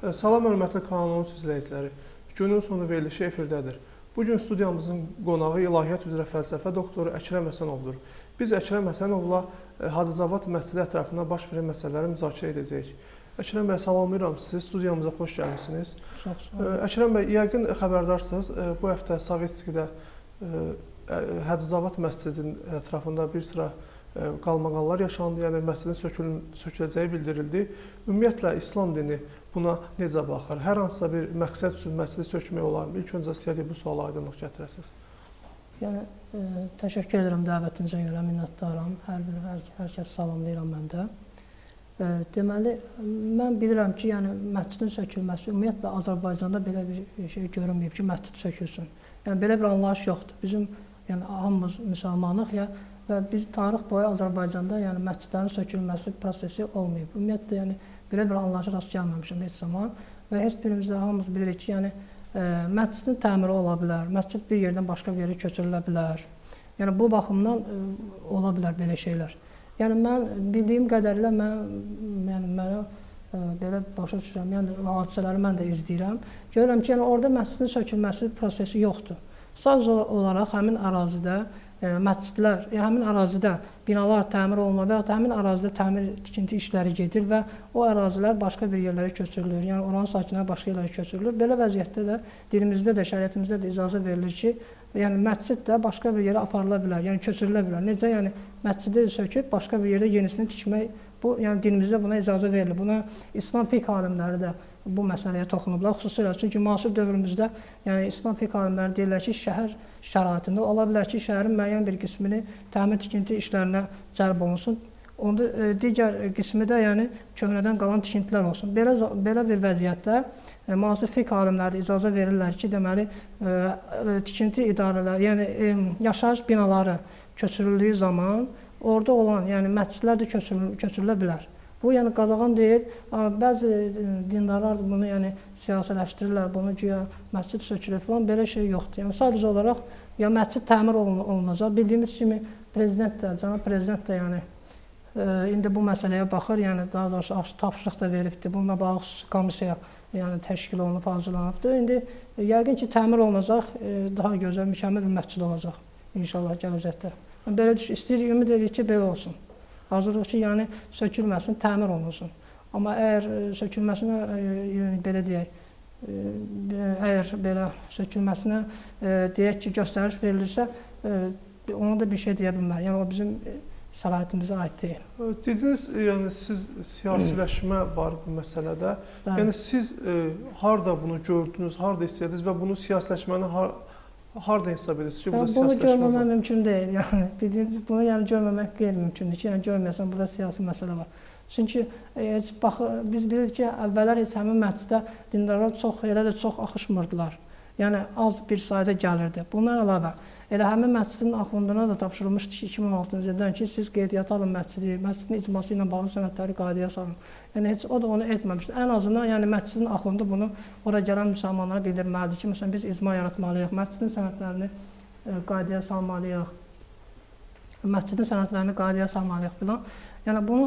Salam hörmətli Kanal 13 izləyiciləri. Günün sonu verilişi efirdədir. Bu gün studiyamızın qonağı İlahiyyat üzrə fəlsəfə doktoru Əkrəm Həsənovdur. Biz Əkrəm Həsənovla Hacı Cavad məscidi ətrafında baş verən məsələləri müzakirə edəcəyik. Əkrəm bəy, salamlayıram sizi. Studiyamıza xoş gəlmisiniz. Çox sağ olun. Əkrəm bəy, yəqin xəbərdarsınız. Bu həftə Sovetskidə Hacı Cavad məscidinin ətrafında bir sıra qalmaqallar yaşandı, yəni məscidin söküləcəyi bildirildi. Ümumiyyətlə, İslam dini buna necə baxır? Hər hansısa bir məqsəd üçün məscidi sökmək olarmı? İlk öncə istəyərdik bu suala aydınlıq gətirəsiniz. Yəni, təşəkkür edirəm dəvətinizə görə, minnətdaram. Hər kəs salamlayıram mən də. Deməli, mən bilirəm ki, yəni məscidin sökülməsi, ümumiyyətlə Azərbaycanda belə bir şey görünməyib ki, məscid sökülsün. Yəni, belə bir anlayış yoxdur. Bizim, yəni, hamımız müsəlmanıq ya, və biz tarix boyu Azərbaycanda yəni məscidlərin sökülməsi prosesi olmayıb. Ümumiyyətlə, yəni belə bir anlayışa rast gəlməmişəm heç zaman və heç birimiz də hamımız bilirik ki, yəni məscidin təmiri ola bilər, məscid bir yerdən başqa bir yerə köçürülə bilər. Yəni bu baxımdan ola bilər belə şeylər. Yəni mən bildiyim qədərilə mənə belə başa düşürəm, yəni hadisələri mən də izləyirəm. Görürəm ki, yəni orada məscidin sökülməsi prosesi yoxdur. Sadəcə olaraq həmin ərazidə məscidlər, həmin ərazidə binalar təmir olunur və ya da həmin ərazidə təmir tikinti işləri gedir və o ərazilər başqa bir yerlərə köçürülür. Yəni oranın sakinləri başqa yerlərə köçürülür. Belə vəziyyətdə də dilimizdə də, şəriətimizdə də icazə verilir ki, yəni məscid də başqa bir yerə aparıla bilər, yəni köçürülə bilər. Necə? Yəni məscidi söküb başqa bir yerdə yenisini tikmək, bu yəni dinimizdə buna icazə verilir. Buna İslam fiqh alimləri də bu məsələyə toxunublar. Xüsusilə çünki müasir dövrümüzdə yəni İslam fiqh alimləri deyirlər ki, şəhər şəraitində ola bilər ki, şəhərin müəyyən bir qismini təmir tikinti işlərinə cəlb olunsun. Onda digər qismi də yəni köhnədən qalan tikintilər olsun. Belə bir vəziyyətdə müasir fiqh alimləri də icazə verirlər ki, deməli tikinti idarələri, yəni yaşayış binaları köçürüldüyü zaman orada olan, yəni məscidlər də köçürülə bilər. Bu, yəni qadağan deyil. Bəzi dindarlar bunu yəni siyasiləşdirirlər, bunu güya məscid sökülür falan, belə şey yoxdur. Yəni sadəcə olaraq ya məscid təmir olunacaq. Bildiyimiz kimi prezident də, cənab prezident də yəni indi bu məsələyə baxır, yəni daha doğrusu tapşırıq da veribdir. Bununla bağlı xüsusi komissiya yəni təşkil olunub, hazırlanıbdır. İndi yəqin ki, təmir olunacaq, daha gözəl, mükəmməl bir məscid olacaq inşallah gələcəkdə. Belə istəyirik, ümid edirik ki, belə olsun. Arzulayırıq ki, yəni sökülməsin, təmir olunsun. Amma əgər sökülməsinə, belə deyək, əgər belə sökülməsinə deyək ki, göstəriş verilirsə, ona da bir şey deyə bilmərik. Yəni o bizim səlahiyyətimizə aid deyil. Dediniz, yəni siz siyasiləşmə var bu məsələdə. Bəli. Yəni siz harda bunu gördünüz, harda istədiniz və bunu siyasiləşməni harda hesab edirsiniz ki, burada bunu siyasiləşmə görməmək var? Mümkün deyil. Yəni, dediyiniz, bunu yəni görməmək qeyri-mümkündür ki, yəni görməyəsən burada siyasi məsələ var. Çünki heç bax, biz bilirik ki, əvvəllər heç həmin məsciddə dindarlar çox, elə də çox axışmırdılar. Yəni az bir sayda gəlirdi. Bundan əlavə, elə həmin məscidin axunduna da tapşırılmışdı ki, 2016-cı ildən ki, siz qeydiyyata alın məscidi, məscidin icması ilə bağlı sənədləri qaydaya salın. Yəni heç o da onu etməmişdi. Ən azından yəni məscidin axundu bunu ora gələn müsəlmanlara bildirməlidir ki, məsələn biz icma yaratmalıyıq, məscidin sənədlərini qaydaya salmalıyıq, məscidin sənədlərini qaydaya salmalıyıq filan. Yəni bunu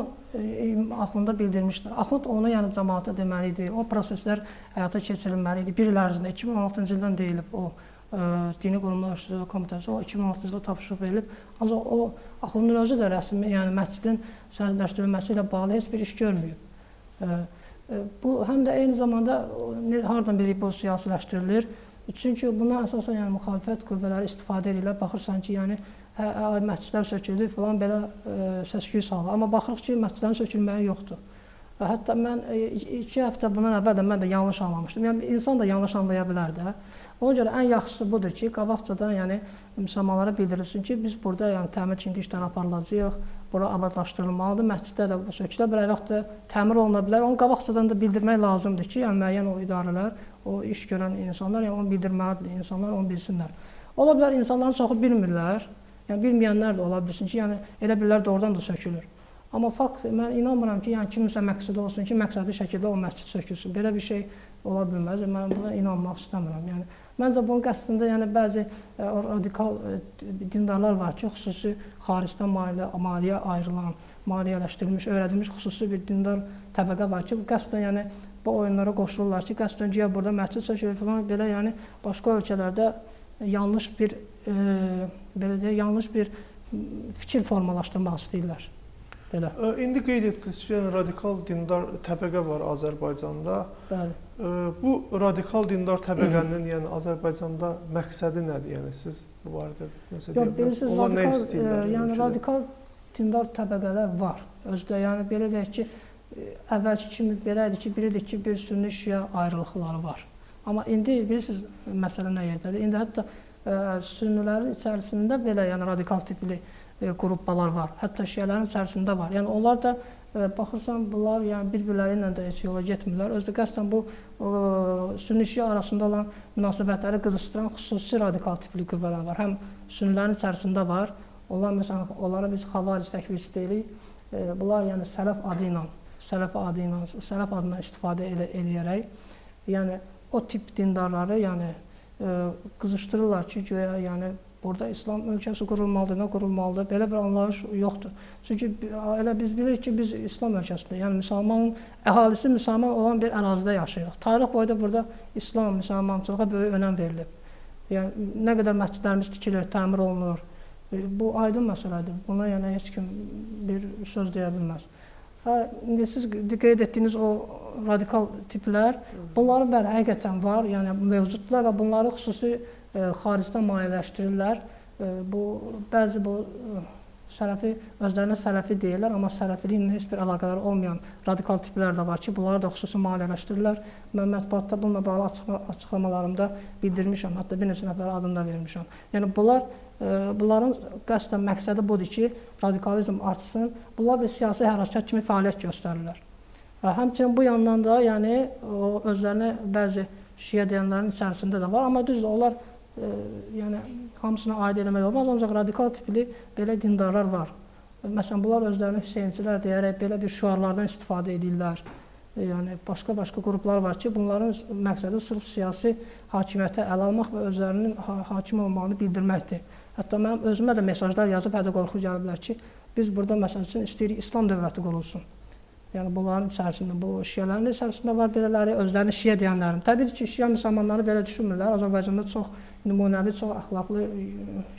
axunda bildirmişdir. Axund onu yəni cəmaata deməli idi. O proseslər həyata keçirilməli idi. Bir il ərzində 2016-cı ildən deyilib o Dini Qurumlar Komitəsi o 2016-cı ildə tapşırıq verilib. Ancaq o axundun özü də rəsmi, yəni məscidin sənədləşdirilməsi ilə bağlı heç bir iş görməyib. Bu həm də eyni zamanda hardan bilirik bu siyasiləşdirilir? Çünki buna əsasən yəni müxalifət qüvvələri istifadə edirlər. Baxırsan ki, yəni məscidlər söküldü filan belə səs-küy salır. Amma baxırıq ki, məscidlərin sökülməyi yoxdur. Hətta mən 2 həftə bundan əvvəl də mən də yanlış anlamışdım. Yəni insan da yanlış anlaya bilər də. Ona görə ən yaxşısı budur ki, qabaqcadan yəni müsəlmanlara bildirilsin ki, biz burada yəni təmir tikinti işləri aparılacağıq, bura abadlaşdırılmalıdır, məscidlər də sökülə bilər, vaxt da təmir oluna bilər. Onu qabaqcadan da bildirmək lazımdır ki, yəni müəyyən o idarələr, o iş görən insanlar, yəni onu bildirməlidir, insanlar onu bilsinlər. Ola bilər insanların çoxu bilmirlər. Yəni bilməyənlər də ola bilsin ki, yəni elə bilirlər doğrudan da sökülür. Amma fakt, mən inanmıram ki, yəni kiminsə məqsədi olsun ki, məqsədli şəkildə o məscid sökülsün. Belə bir şey ola bilməz. Mən buna inanmaq istəmirəm. Yəni məncə bunun qəsdində yəni bəzi radikal dindarlar var ki, xüsusi xaricdən maliyyə ayrılan, maliyyələşdirilmiş, öyrədilmiş xüsusi bir dindar təbəqə var ki, qəsdən yəni bu oyunlara qoşulurlar ki, qəsdən güya burada məscid sökülür falan belə, yəni başqa ölkələrdə yanlış bir belə deyək, yanlış bir fikir formalaşdırmaq istəyirlər. Belə. İndi qeyd etdiniz ki, yəni radikal dindar təbəqə var Azərbaycanda. Bəli. Bu radikal dindar təbəqənin, yəni Azərbaycanda məqsədi nədir? Yəni siz bu barədə nəsə deyə bilərsiniz? Onlar nə istəyirlər? Yəni radikal dindar təbəqələr var. Özdə yəni belə deyək ki, əvvəlki kimi belə idi ki, bilirdik ki, bir sünni şiə ayrılıqları var. Amma indi bilirsiniz məsələ nə yerdədir? İndi hətta sünnilərin içərisində belə yəni radikal tipli qruplar var. Hətta şiələrin içərisində var. Yəni onlar da baxırsan bunlar yəni bir-birləri ilə də heç yola getmirlər. Özdə qəsdən bu sünni şiə arasında olan münasibətləri qızışdıran xüsusi radikal tipli qüvvələr var. Həm sünnilərin içərisində var. Onlar məsələn onlara biz xavaric təkfirçi deyirik. Bunlar yəni sələf adı ilə, sələf adından istifadə eləyərək, yəni o tip dindarları yəni qızışdırırlar ki, güya yəni burada İslam ölkəsi qurulmalıdır, nə qurulmalıdır, belə bir anlayış yoxdur. Çünki elə biz bilirik ki, biz İslam ölkəsində, yəni müsəlmanın əhalisi müsəlman olan bir ərazidə yaşayırıq. Tarix boyu da burada İslam, müsəlmançılığa böyük önəm verilib. Yəni nə qədər məscidlərimiz tikilir, təmir olunur. Bu aydın məsələdir. Buna yəni heç kim bir söz deyə bilməz. Hə, indi siz qeyd etdiyiniz o radikal tiplər, bunların bəli həqiqətən var, yəni mövcuddurlar və bunları xüsusi xaricdən maliyyələşdirirlər. Bu bəzi bu sələfi özlərinə sələfi deyirlər, amma sələfiliklə heç bir əlaqələri olmayan radikal tiplər də var ki, bunları da xüsusi maliyyələşdirirlər. Mən mətbuatda bununla bağlı açıqlamalarımda bildirmişəm, hətta bir neçə nəfərə adını da vermişəm. Yəni bunların qəsdən məqsədi budur ki, radikalizm artsın. Bunlar bir siyasi hərəkat kimi fəaliyyət göstərirlər. Həmçinin bu yandan da yəni o özlərinə bəzi şiə deyənlərin içərisində də var, amma düzdür, onlar yəni hamısına aid eləmək olmaz, ancaq radikal tipli belə dindarlar var. Məsələn, bunlar özlərini Hüseynçilər deyərək belə bir şüarlardan istifadə edirlər. Yəni başqa-başqa qruplar var ki, bunların məqsədi sırf siyasi hakimiyyətə əl almaq və özlərinin hakim olmağını bildirməkdir. Hətta mənim özümə də mesajlar yazıb hədə qorxu gəliblər ki, biz burada məsəl üçün istəyirik İslam dövləti qurulsun. Yəni bunların içərisində, bu şiələrin də içərisində var belələri, özlərini şiə deyənlərin. Təbii ki, şiə müsəlmanları belə düşünmürlər. Azərbaycanda çox nümunəvi, çox əxlaqlı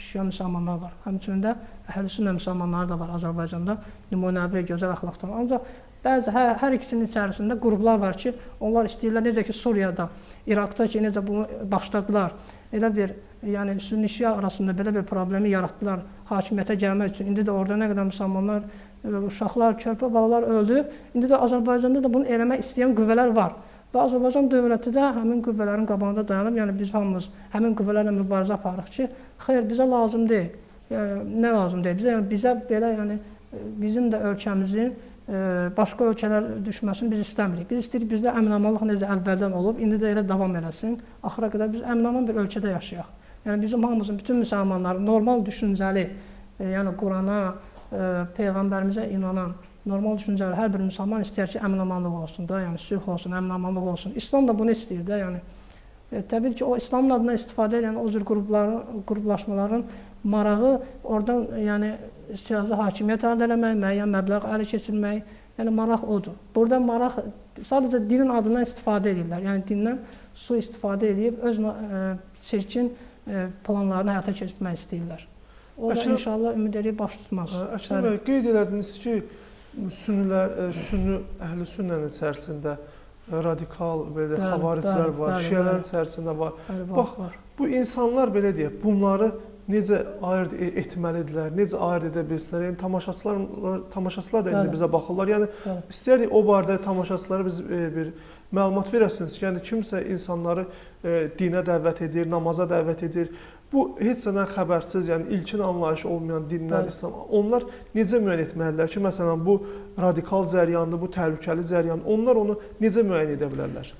şiə müsəlmanlar var. Həmçinin də əhl-i sünnə müsəlmanları da var Azərbaycanda, nümunəvi, gözəl əxlaqlı. Ancaq bəzi hər ikisinin içərisində qruplar var ki, onlar istəyirlər necə ki Suriyada, İraqda ki, necə bunu başladılar. Elə bir, yəni sünni şiə arasında belə bir problemi yaratdılar hakimiyyətə gəlmək üçün. İndi də orada nə qədər müsəlmanlar, uşaqlar, körpə balalar öldü. İndi də Azərbaycanda da bunu eləmək istəyən qüvvələr var. Və Azərbaycan dövləti də həmin qüvvələrin qabağında dayanıb, yəni biz hamımız həmin qüvvələrlə mübarizə aparırıq ki, xeyr, bizə lazım deyil. Nə lazım deyil? Bizə, yəni, bizə belə, yəni bizim də ölkəmizin başqa ölkələr düşməsini biz istəmirik. Biz istəyirik bizdə əmin-amanlıq necə əvvəldən olub, indi də elə davam eləsin. Axıra qədər biz əmin-aman bir ölkədə yaşayaq. Yəni bizim hamımızın, bütün müsəlmanların normal düşüncəli, yəni Qurana, Peyğəmbərimizə inanan, normal düşüncəli hər bir müsəlman istəyər ki, əmin-amanlıq olsun da, yəni sülh olsun, əmin-amanlıq olsun. İslam da bunu istəyir də, yəni. Təbii ki, o İslamın adına istifadə edən o cür qruplaşmaların marağı oradan, yəni siyasi hakimiyyət əldə eləmək, müəyyən məbləğ ələ keçirmək, yəni maraq odur. Burada maraq sadəcə dinin adından istifadə edirlər. Yəni dindən su istifadə edib öz çirkin planlarını həyata keçirmək istəyirlər. O da inşallah ümid edib baş tutmaz. Əkrəm bəy, qeyd elədiniz ki, sünnilər, sünni, əhl-i sünnənin içərisində radikal belə xavariclər var, şiələrin içərisində var. Bax, bu insanlar belə deyək, bunları necə ayırd etməlidirlər, necə ayırd edə bilsinlər? Yəni tamaşaçılar da indi bizə baxırlar. Yəni istəyərdik o barədə tamaşaçılara biz bir məlumat verəsiniz ki, yəni kimsə insanları dinə dəvət edir, namaza dəvət edir. Bu heç nədən xəbərsiz, yəni ilkin anlayışı olmayan dinlər, İslam, onlar necə müəyyən etməlidirlər ki, məsələn bu radikal cəryandır, bu təhlükəli cəryandır. Onlar onu necə müəyyən edə bilərlər?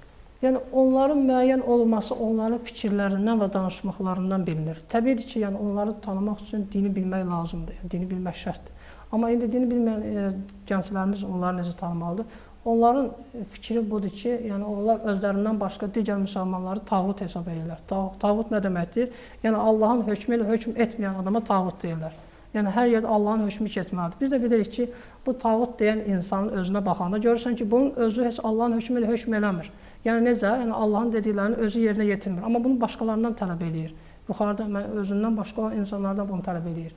Yəni onların müəyyən olması onların fikirlərindən və danışmaqlarından bilinir. Təbii ki, yəni onları tanımaq üçün dini bilmək lazımdır. Yəni, dini bilmək şərtdir. Amma indi dini bilməyən gənclərimiz onları necə tanımalıdır? Onların fikri budur ki, yəni onlar özlərindən başqa digər müsəlmanları tağut hesab edirlər. Tağut nə deməkdir? Yəni Allahın hökmü ilə hökm etməyən adama tağut deyirlər. Yəni hər yerdə Allahın hökmü keçməlidir. Biz də bilirik ki, bu tağut deyən insanın özünə baxanda görürsən ki, bunun özü heç Allahın hökmü ilə hökm eləmir. Yəni necə? Yəni Allahın dediklərini özü yerinə yetirmir. Amma bunu başqalarından tələb eləyir. Yuxarıda özündən başqa olan insanlardan bunu tələb eləyir.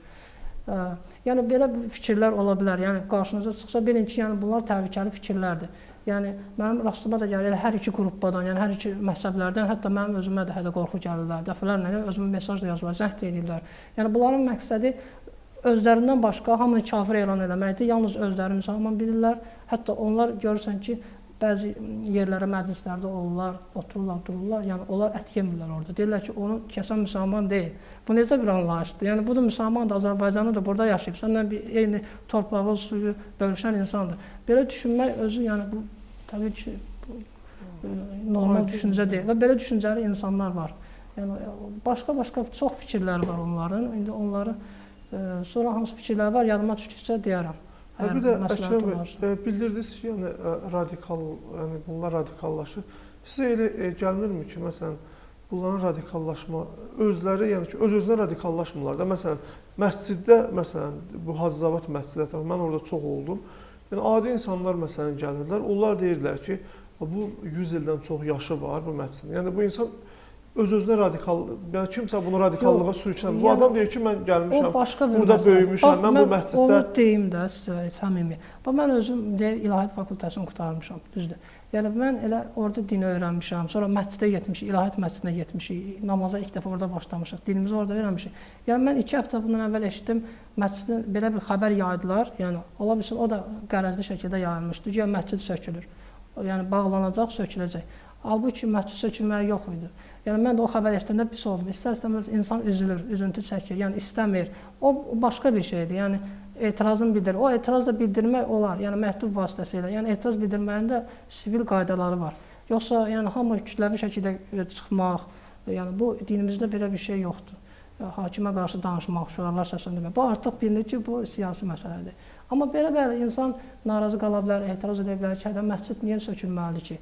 Yəni belə fikirlər ola bilər. Yəni qarşınıza çıxsa bilin ki, yəni bunlar təhlükəli fikirlərdir. Yəni mənim rastıma da gəlir hər iki qrupdan, yəni hər iki məzhəblərdən, hətta mənim özümə də hələ qorxu gəlirlər. Dəfələrlə yəni, özümə mesaj da yazırlar, zəng də edirlər. Yəni bunların məqsədi özlərindən başqa hamını kafir elan eləməkdir. Yalnız özləri müsəlman bilirlər. Hətta onlar görürsən ki, bəzi yerlərə, məclislərdə olurlar, otururlar, dururlar. Yəni onlar ət yemirlər orada. Deyirlər ki, onu kəsən müsəlman deyil. Bu necə bir anlayışdır? Yəni bu da müsəlmandır, Azərbaycanı da burada yaşayıb. Səndən bir eyni torpağı, suyu bölüşən insandır. Belə düşünmək özü, yəni bu təbii ki, normal düşüncə deyil və belə düşüncəli insanlar var. Yəni başqa-başqa çox fikirlər var onların. İndi onları sonra hansı fikirlər var yadıma düşdükcə deyərəm. Bir də Əkrəm bəy, bildirdiniz ki, yəni radikal, yəni bunlar radikallaşır. Sizə elə gəlmirmi ki, məsələn, bunların radikallaşma özləri, yəni ki, öz-özünə radikallaşmırlar da. Məsələn, məsciddə, məsələn, bu Hacızavat məscidi ətrafı, mən orada çox oldum. Yəni adi insanlar məsələn gəlirlər, onlar deyirdilər ki, bu 100 ildən çox yaşı var bu məscidin. Yəni bu insan öz-özünə radikal, yəni kimsə bunu radikallığa sürüklənmir. Bu adam deyir ki, mən gəlmişəm, burada böyümüşəm, mən bu məsciddə... Onu deyim də sizə səmimi. Bax, mən özüm deyir, İlahiyyat fakültəsini qurtarmışam, düzdür. Yəni, mən elə orada dini öyrənmişəm, sonra məscidə getmişik, İlahiyyat məscidinə getmişik, namaza ilk dəfə orada başlamışıq, dinimizi orada öyrənmişik. Yəni, mən 2 həftə bundan əvvəl eşitdim, məscidin belə bir xəbər yaydılar, yəni, ola bilsin, o da qərəzli şəkildə yayılmışdı, güya məscid sökülür, yəni bağlanacaq, söküləcək. Halbuki məscid sökülməyi yox idi. Yəni mən də o xəbər eşidəndə pis oldum. İstər-istəməz insan üzülür, üzüntü çəkir, yəni istəmir. O başqa bir şeydir. Yəni etirazını bildirir. O etiraz da bildirmək olar, yəni məktub vasitəsilə. Yəni etiraz bildirməyin də sivil qaydaları var. Yoxsa yəni hamı kütləvi şəkildə çıxmaq, yəni bu dinimizdə belə bir şey yoxdur. Hakimə qarşı danışmaq, şüarlar səsləndirmək. Bu artıq bilinir ki, bu siyasi məsələdir. Amma belə bəli insan narazı qala bilər, etiraz edə bilər ki, hədə məscid niyə sökülməlidir ki?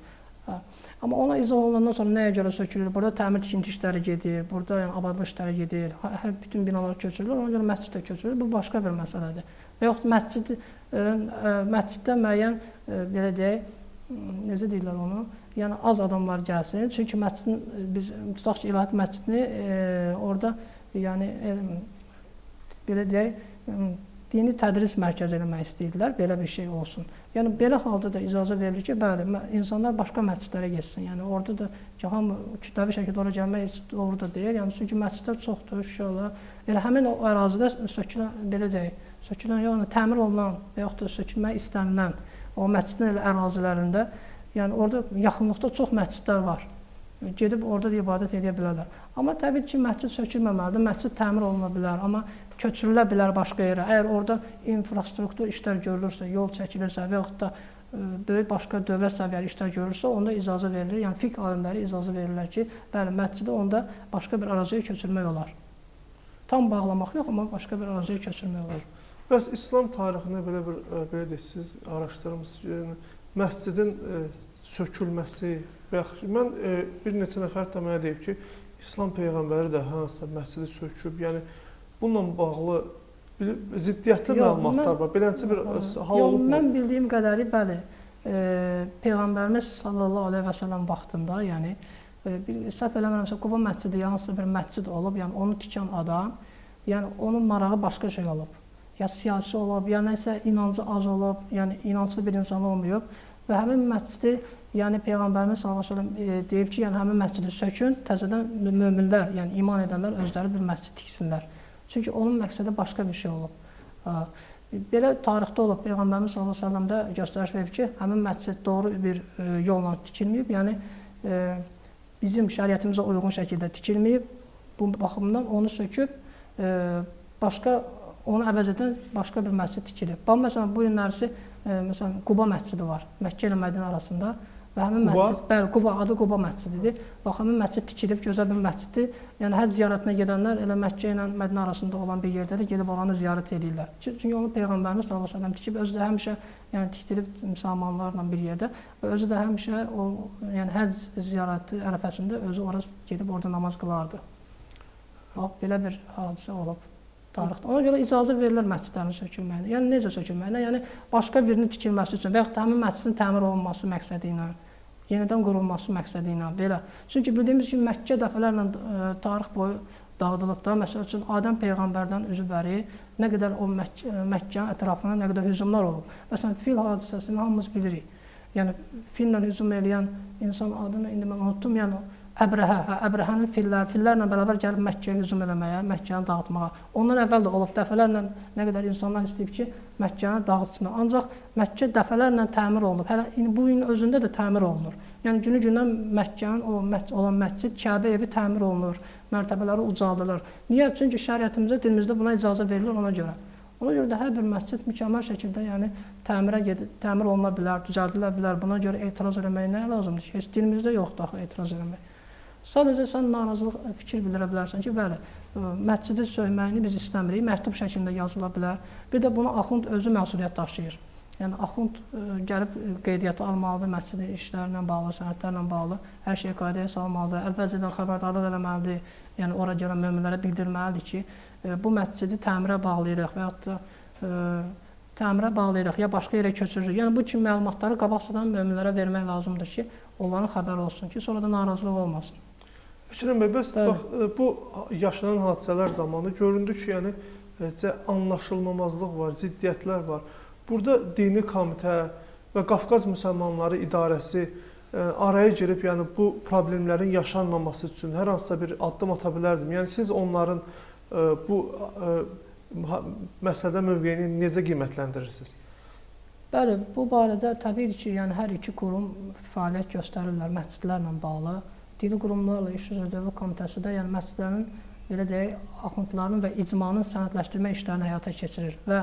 Amma ona izah olunandan sonra nəyə görə sökülür? Burada təmir tikinti işləri gedir, burada yəni, abadlıq işləri gedir, hər bütün binalar köçürülür, ona görə məscid də köçürülür. Bu başqa bir məsələdir. Və yaxud məsciddə müəyyən, belə deyək, necə deyirlər onu, yəni az adamlar gəlsin. Çünki məscidin, biz tutaq ki, İlahiyyat məscidini orada, yəni, belə deyək, dini tədris mərkəzi eləmək istəyirdilər, belə bir şey olsun. Yəni, belə halda da icazə verilir ki, bəli, insanlar başqa məscidlərə getsin. Yəni, orada da ki, hamı kütləvi şəkildə ora gəlmək heç doğru da deyil. Yəni, çünki məscidlər çoxdur, Şuşada. Elə həmin o ərazidə sökülən, belə deyək, sökülən, yəni təmir olunan və yaxud da sökülmək istənilən o məscidin elə ərazilərində, yəni orada yaxınlıqda çox məscidlər var. Gedib orada da ibadət edə bilərlər. Amma təbii ki, məscid sökülməməlidir, məscid təmir oluna bilər, amma köçürülə bilər başqa yerə. Əgər orada infrastruktur işlər görülürsə, yol çəkilirsə və yaxud da böyük başqa dövlət səviyyəli işlər görülürsə, onda icazə verilir. Yəni fiqh alimləri icazə verirlər ki, bəli, məscidi onda başqa bir əraziyə köçürmək olar. Tam bağlamaq yox, amma başqa bir əraziyə köçürmək olar. Bəs İslam tarixində belə bir, belə deyək, siz araşdırmısınız, yəni, məscidin sökülməsi və yaxud mən bir neçə nəfər də mənə deyib ki, İslam peyğəmbəri də hansısa məscidi söküb, yəni bununla bağlı ziddiyyətli məlumatlar var. Beləncə bir hal olubmu? Mən bildiyim qədəri, bəli, Peyğəmbərimiz sallallahu aleyhi və səlləm vaxtında, yəni səhv eləmirəmsə, Quba məscidi hansısa bir məscid olub, yəni onu tikən adam, yəni onun marağı başqa şey olub. Ya siyasi olub, ya nəsə inancı az olub, yəni inanclı bir insan olmayıb. Və həmin məscidi, yəni Peyğəmbərimiz sallallahu əleyhi və səlləm deyib ki, yəni həmin məscidi sökün, təzədən möminlər, yəni iman edənlər özləri bir məscid tiksinlər. Çünki onun məqsədi başqa bir şey olub. Belə tarixdə olub, Peyğəmbərimiz sallallahu əleyhi və səlləm də göstəriş verib ki, həmin məscid doğru bir yolla tikilməyib, yəni bizim şəriətimizə uyğun şəkildə tikilməyib. Bu baxımdan onu söküb, başqa onu əvəz edən başqa bir məscid tikilib. Bax, məsələn, bu günlərisi məsələn, Quba məscidi var, Məkkə ilə Mədinə arasında və həmin məscid, bəli, Quba, adı Quba məscididir. Bax, həmin məscid tikilib, gözəl bir məsciddir. Yəni, həcc ziyarətinə gedənlər elə Məkkə ilə Mədinə arasında olan bir yerdə də gedib oranı ziyarət edirlər. Çünki onu Peyğəmbərimiz sallallahu əleyhi və səlləm tikib, özü də həmişə yəni, tikdirib müsəlmanlarla bir yerdə və özü də həmişə o, yəni, həcc ziyarəti ərəfəsində özü ora gedib orada namaz qılardı. Bax, belə bir hadisə olub Tarixdə. Ona görə icazə verilir məscidlərin sökülməyinə. Yəni necə sökülməyinə? Yəni başqa birinin tikilməsi üçün və yaxud da həmin məscidin təmir olunması məqsədi ilə, yenidən qurulması məqsədi ilə belə. Çünki bildiyimiz kimi Məkkə dəfələrlə tarix boyu dağıdılıb da. Məsəl üçün Adəm peyğəmbərdən üzü bəri nə qədər o Məkkənin ətrafına nə qədər hücumlar olub. Məsələn, fil hadisəsini hamımız bilirik. Yəni fillə hücum eləyən insan adını indi mən unutdum. Yəni Əbrəhə, Əbrəhənin fillərlə bərabər gəlib Məkkəyə hücum eləməyə, Məkkəni dağıtmağa. Ondan əvvəl də olub, dəfələrlə nə qədər insanlar istəyib ki, Məkkəni dağıtsınlar. Ancaq Məkkə dəfələrlə təmir olunub. Hələ indi bu gün özündə də təmir olunur. Yəni günü-gündən Məkkənin o olan məscid, Kəbə evi təmir olunur, mərtəbələri ucaldılır. Niyə? Çünki şəriətimizdə, dinimizdə buna icazə verilir ona görə. Ona görə də hər bir məscid mükəmməl şəkildə, yəni təmir oluna bilər, düzəldilə bilər. Buna görə etiraz eləmək nəyə lazımdır ki? Heç dinimizdə yoxdur axı etiraz eləmək. Sadəcə sən narazılıq fikir bildirə bilərsən ki, bəli, məscidi söyməyini biz istəmirik, məktub şəklində yazıla bilər. Bir də bunu axund özü məsuliyyət daşıyır. Yəni axund gəlib qeydiyyatı almalıdır, məscidin işlərlə bağlı, sənədlərlə bağlı hər şeyi qaydaya salmalıdır, əvvəlcədən xəbərdarlıq eləməlidir, yəni ora gələn möminlərə bildirməlidir ki, bu məscidi təmirə bağlayırıq və yaxud da təmirə bağlayırıq ya başqa yerə köçürürük. Yəni bu kimi məlumatları qabaqcadan möminlərə vermək lazımdır ki, onların xəbəri olsun ki, sonra da narazılıq olmasın. Əkrəm bəy, bəs bax, bu yaşanan hadisələr zamanı göründü ki, yəni anlaşılmamazlıq var, ziddiyyətlər var. Burada Dini Komitə və Qafqaz Müsəlmanları İdarəsi araya girib, yəni bu problemlərin yaşanmaması üçün hər hansısa bir addım ata bilərdim. Yəni siz onların bu məsələdə mövqeyini necə qiymətləndirirsiniz? Bəli, bu barədə təbii ki, yəni hər iki qurum fəaliyyət göstərirlər məscidlərlə bağlı. Dini qurumlarla İş üzrə Dövlət Komitəsi də, yəni məscidlərin, belə deyək, axundların və icmanın sənədləşdirmə işlərini həyata keçirir və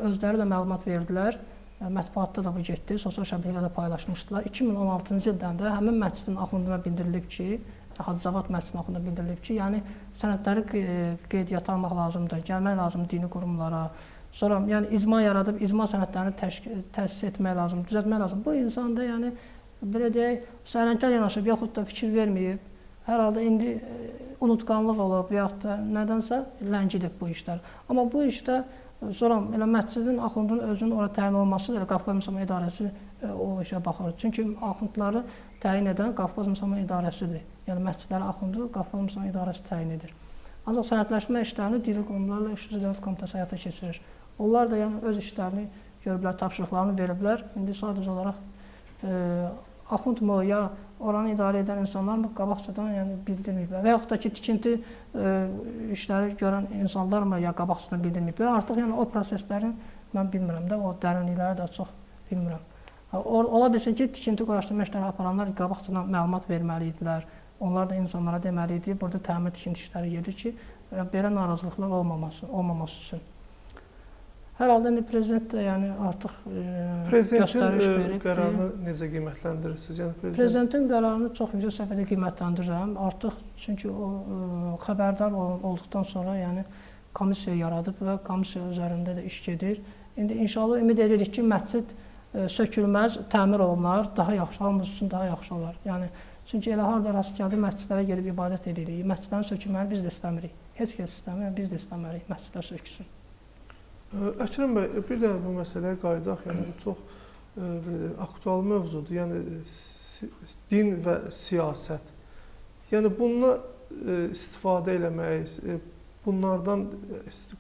özləri də məlumat verdilər, mətbuatda da bu getdi, sosial şəbəkələrdə paylaşmışdılar. 2016-cı ildən də həmin məscidin axunduna bildirilib ki, Hacı Cavad məscidinin axunduna bildirilib ki, yəni sənədləri qeydiyyata almaq lazımdır, gəlmək lazımdır dini qurumlara. Sonra yəni icma yaradıb, icma sənədlərini təsis etmək lazımdır, düzəltmək lazımdır. Bu insanda yəni belə deyək, sərənkar yanaşıb, yaxud da fikir verməyib, hər halda indi unutqanlıq olub, yaxud da nədənsə ləngidib bu işlər. Amma bu işdə sonra elə məscidin axundunun özünün ora təyin olması elə Qafqaz Müsəlman İdarəsi o işə baxır. Çünki axundları təyin edən Qafqaz Müsəlman İdarəsidir. Yəni məscidləri axundu Qafqaz Müsəlman İdarəsi təyin edir. Ancaq sənədləşmə işlərini dini qurumlarla İş üzrə Dövlət Komitəsi həyata keçirir. Onlar da yəni öz işlərini görüblər, tapşırıqlarını veriblər. İndi sadəcə olaraq axund mu ya oranı idarə edən insanlar mı qabaqcadan yəni bildirməyiblər. Və yaxud da ki, tikinti işləri görən insanlar mı ya qabaqcadan bildirməyiblər. Artıq yəni o proseslərin mən bilmirəm də, o dərinlikləri də çox bilmirəm. Ola bilsin ki, tikinti quraşdırma işləri aparanlar qabaqcadan məlumat verməli idilər. Onlar da insanlara deməli idi, burada təmir tikinti işləri gedir ki, belə narazılıqlar olmaması üçün. Hər halda indi prezident də yəni artıq göstəriş veribdir. Qərarını necə qiymətləndirirsiniz? Yəni prezidentin qərarını çox yüksək səviyyədə qiymətləndirirəm. Artıq çünki o xəbərdar olduqdan sonra yəni komissiya yaradıb və komissiya üzərində də iş gedir. İndi inşallah ümid edirik ki, məscid sökülməz, təmir olunar, daha yaxşı, hamımız üçün daha yaxşı olar. Yəni çünki elə harda rast gəldi məscidlərə gedib ibadət edirik. Məscidlərin sökülməyini biz də istəmirik. Heç kəs istəmir, biz də istəmirik məscidlər sökülsün. Əkrəm bəy, bir də bu məsələyə qayıdaq, yəni bu çox aktual mövzudur, yəni din və siyasət. Yəni bununla istifadə eləmək, bunlardan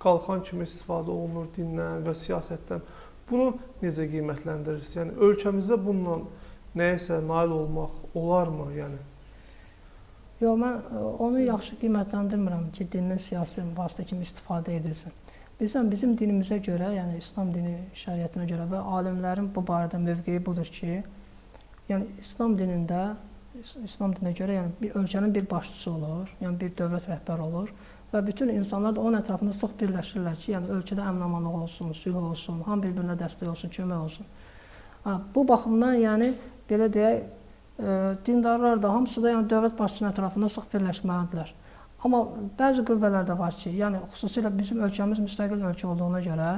qalxan kimi istifadə olunur dindən və siyasətdən. Bunu necə qiymətləndirirsiniz? Yəni ölkəmizdə bununla nəyəsə nail olmaq olarmı? Yəni? Yox, mən onu yaxşı qiymətləndirmirəm ki, dinin siyasi vasitə kimi istifadə edilsin. Bilirsən, bizim dinimizə görə, yəni İslam dini şəriətinə görə və alimlərin bu barədə mövqeyi budur ki, yəni İslam dinində, İslam dininə görə yəni bir ölkənin bir başçısı olur, yəni bir dövlət rəhbəri olur və bütün insanlar da onun ətrafında sıx birləşirlər ki, yəni ölkədə əmin-amanlıq olsun, sülh olsun, hamı bir-birinə dəstək olsun, kömək olsun. Ha, bu baxımdan yəni belə deyək, dindarlar da hamısı da yəni dövlət başçısının ətrafında sıx birləşməlidirlər. Amma bəzi qüvvələr də var ki, yəni xüsusilə bizim ölkəmiz müstəqil ölkə olduğuna görə,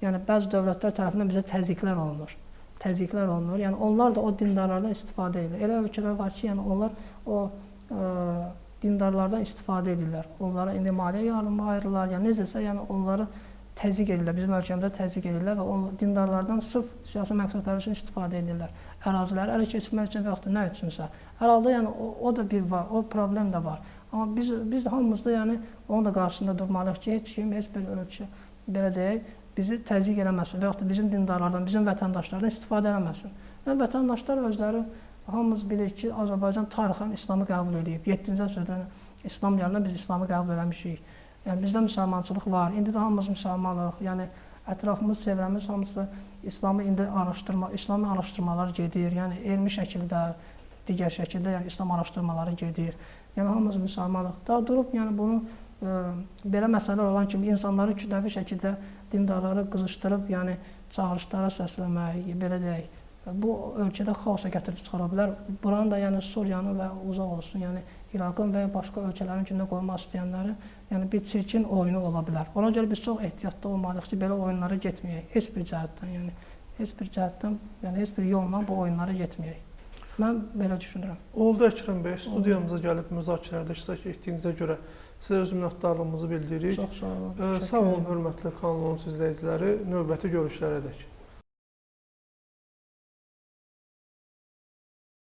yəni bəzi dövlətlər tərəfindən bizə təzyiqlər olunur. Təzyiqlər olunur. Yəni onlar da o dindarlardan istifadə edir. Elə ölkələr var ki, yəni onlar o dindarlardan istifadə edirlər. Onlara indi maliyyə yardımı ayırırlar, yəni necəsə, yəni onları təzyiq edirlər, bizim ölkəmizdə təzyiq edirlər və dindarlardan sırf siyasi məqsədlər üçün istifadə edirlər. Əraziləri ələ keçirmək üçün və yaxud da nə üçünsə. Hər halda yəni o da bir var, o problem də var. Amma biz hamımız da yəni onun da qarşısında durmalıyıq ki, heç kim, heç bir ölkə belə deyək, bizi təzyiq eləməsin və yaxud da bizim dindarlardan, bizim vətəndaşlardan istifadə eləməsin. Yəni vətəndaşlar özləri hamımız bilirik ki, Azərbaycan tarixən İslamı qəbul edib. 7-ci əsrdən İslam gələndə biz İslamı qəbul eləmişik. Yəni bizdə müsəlmançılıq var. İndi də hamımız müsəlmanıq. Yəni ətrafımız, çevrəmiz hamısı İslamı indi araşdırma, İslami araşdırmalar gedir. Yəni elmi şəkildə, digər şəkildə yəni İslam araşdırmaları gedir. Yəni hamımız müsəlmanıq. Daha durub yəni bunu belə məsələlər olan kimi insanları kütləvi şəkildə dindarları qızışdırıb, yəni çağırışlara səsləmək, belə deyək, bu ölkədə xaosa gətirib çıxara bilər. Buranın da yəni Suriyanın və uzaq olsun, yəni İraqın və ya başqa ölkələrin gündə qoymaq istəyənləri, yəni bir çirkin oyunu ola bilər. Ona görə biz çox ehtiyatlı olmalıyıq ki, belə oyunlara getməyək. Heç bir cəhətdən, yəni heç bir cəhətdən, yəni heç bir yolla bu oyunlara getməyək. Mən belə düşünürəm. Oldu Əkrəm bəy, studiyamıza gəlib müzakirələrdə iştirak etdiyinizə görə sizə öz minnətdarlığımızı bildiririk. Çox sağ olun. Sağ olun, hörmətli Kanal 13 izləyiciləri. Növbəti görüşlərə dək.